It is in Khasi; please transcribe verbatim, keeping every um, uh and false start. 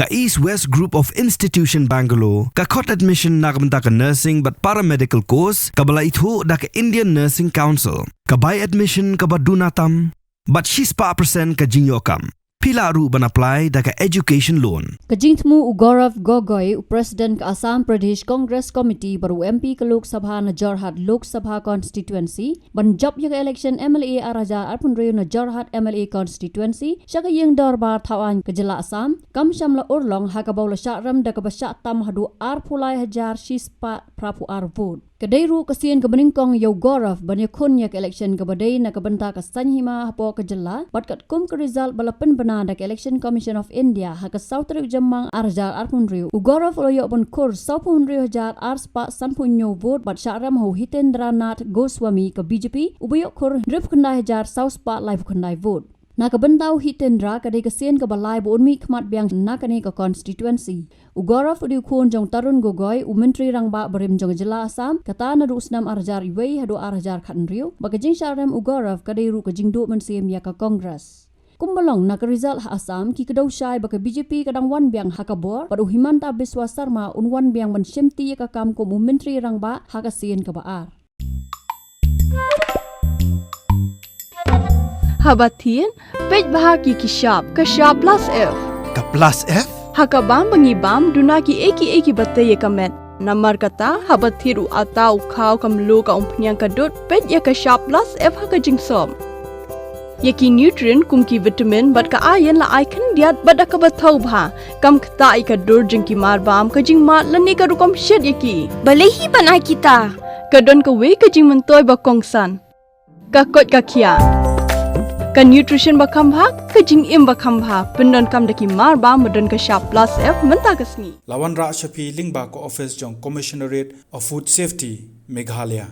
Ka East West Group of Institution Bangalore ka khot admission na ka bynta ka nursing bad paramedical course kaba la ithuh da ka Indian Nursing Council. Ka bai admission kaba duna tam bad shispah percent ka jingïoh kam. Phi lah ruh ban apply da ka education loan. Ka jingthmu u Gaurav Gogoi, u President ka Assam Pradesh Congress Committee bad u M P ka Lok Sabha na Jorhat Lok Sabha Constituency, ban jop ïa ka election M L A ar hajar arphew hynriew na Jorhat M L A Constituency sha ka ïing dorbar thaw aiñ ka jylla Assam, kam shym la urlong ha kaba u la shah rem da kaba shah tam haduh arphew lai hajar shispah phraphew ar vote. Ka dei ruh ka sien kaba nyngkong ïa u Gaurav ban ïakhun ïa ka election kaba dei na ka bynta ka saiñ hima hapoh ka jylla, bad katkum ka result ba la pynbna da ka Election Commission of India ha ka saw tarik Jymmang ar hajar arphew hynriew, u Gaurav u la ïoh ban khur sawphew hynriew hajar arspah sanphew hynñiew vote bad shah rem ha u Hitendra Nath Goswami ka B J P uba ïoh khur hynriewphew khyndai hajar sawspah laiphew khyndai vote. Na ka bynta u Hitendra, ka dei ka sien kaba lai ba un mihkhmat biang na kane ka constituency. U Gaurav u dei u khun jong Tarun Gogoi, u Myntri Rangbah barim jong ka jylla Assam, kata naduh u snem ar hajar wei haduh ar hajar khathynriew, bad ka jingshah rem u Gaurav ka dei ruh ka jingduh mynsiem ïa ka Congress. Kumba long na ka result ha Assam, ki kdew shai ba ka B J P ka dang wan biang ha ka bor, bad u Himanta Biswa Sarma un wan biang ban shimti ïa ka kam kum u Myntri Rangbah ha ka sien kaba ar. Haba thied, peit bha ki ki shap, ka shap plus F. Ka plus F? Ha ka bam ba ngi bam, duna ki ei ki ei kiba tei ïa ka met. Namar kata, haba thied u atta, u khaw, ka mluh, ka umphniang, ka dud, peit ïa ka shap plus F ha ka jingsop. Ïa ki nutrient kum ki vitamin bad ka iron la ai khyndiat bad da kaba thaw bha. Kam ktah ïa ka dur jong ki mar bam, ka jingmad lane ka rukom shet ïa ki. Balei hi ban ai kita? Ka don kawei ka jingmyntoi ba kongsan. Ka koit ka khiah. Ka nutrition ba kham bha, ka jingim ba kham bha. Pyndonkam da ki mar bam ba don ka shap plus F mynta ka sngi. La wanrah sha phi lyngba ka office jong Commissionerate of Food Safety, Meghalaya.